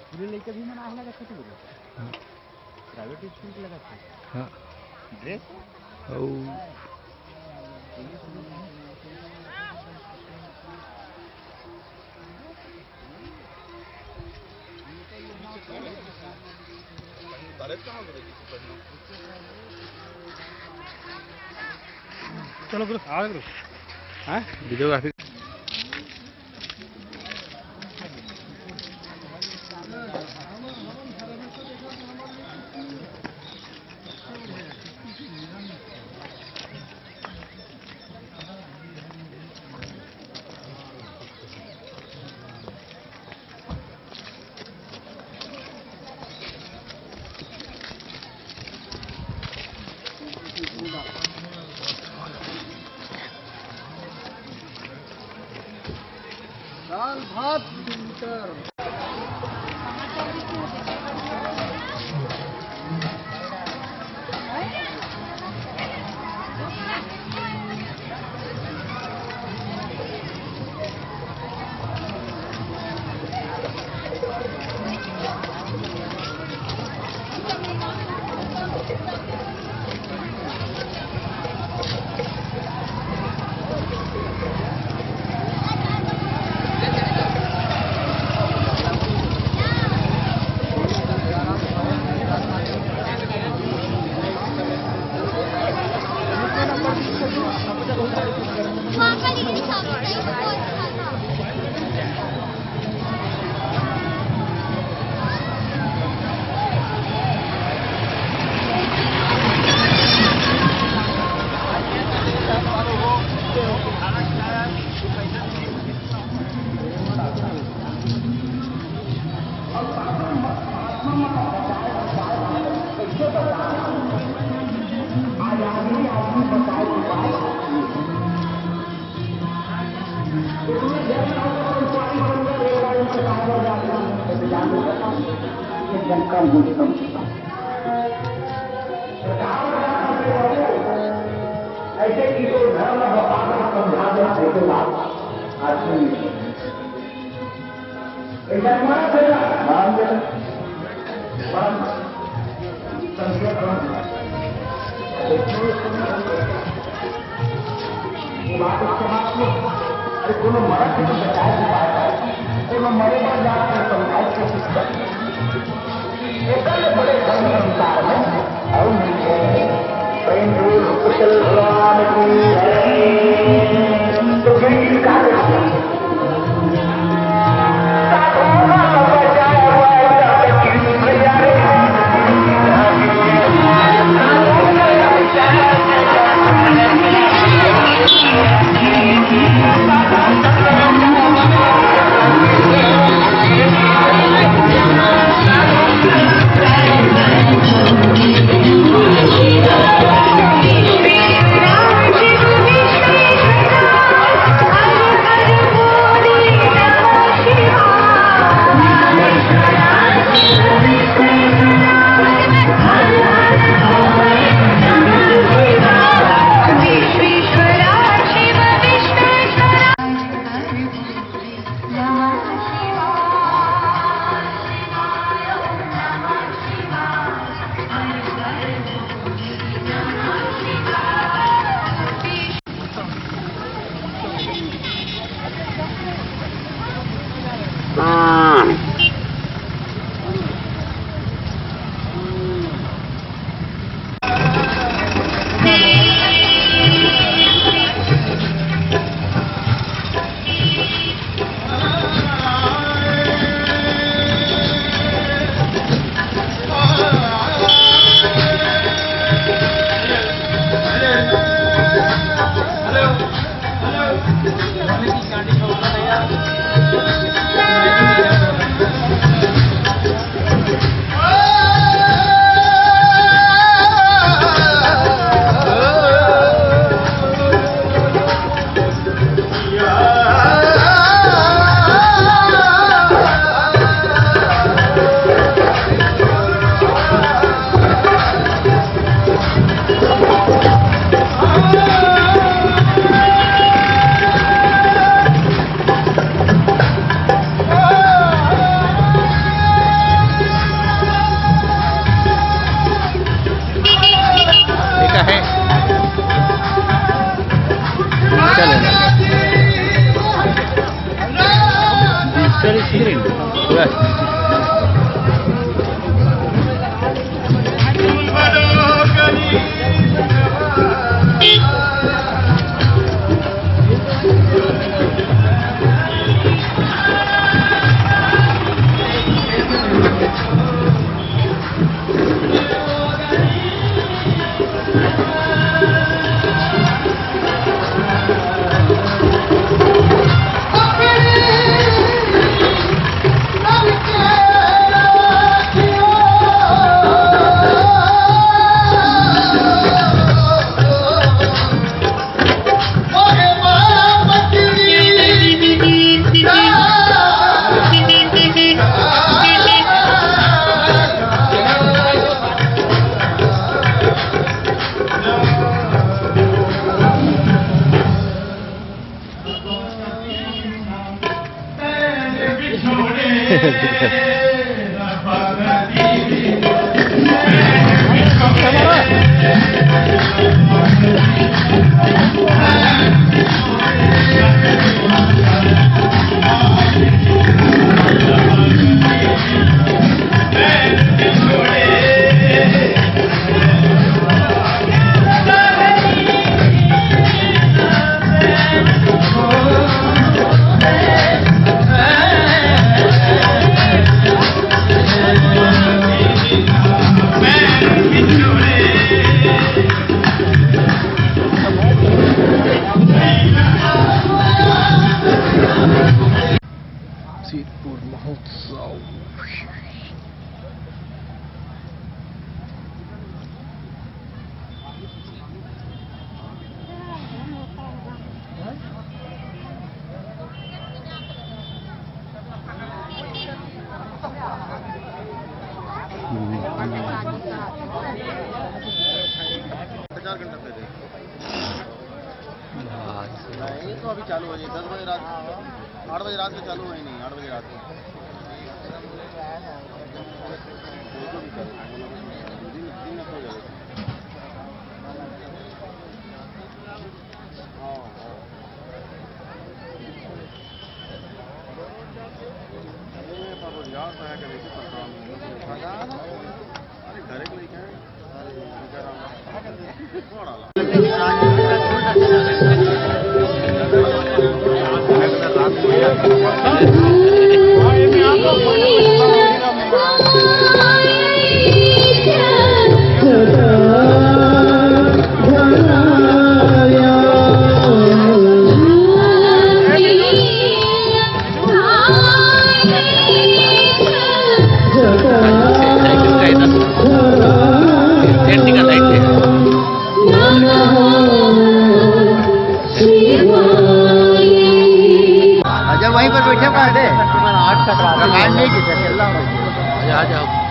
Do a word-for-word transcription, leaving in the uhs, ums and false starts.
पूरे लइका भी मन आए लगा थे, पूरे हाँ। प्राइवेट स्कूल के लगा थे। हाँ। ड्रेस? अउ चलो गुरु, आ गुरु। हाँ, वीडियोग्राफी। दाल भात winter। ऐसे की तो धर्म बता समझा दे, ऐसे बात आज नहीं। ऐसा मत करना, मान लेना। मान, संकेत मान। ये बात इसके बाद में, अरे, कोनो मरद के तो बचाए की बात है, कोनो मरे पर जाकर समझाए की कोशिश कर। एकल बड़े धर्म संसार में, और प्रेम से कुशल भगवान की जय। तो फिर इसका सिरपुर महोत्सव। चार घंटा पहले। नहीं, तो अभी चालू हो जाए, दस बजे रात, आठ बजे रात से चालू है नहीं, आठ बजे रात को। दिन, दिन में हो जाएगा। हाँ, हाँ। अरे, पर रोजगार तो है, कभी भी परेशान हूँ। अरे, घर एक लेके आए। अच्छा, वहीं पर बैठे, काट दे। काट नहीं किया, चल रहा हूँ। अच्छा, आ जाओ।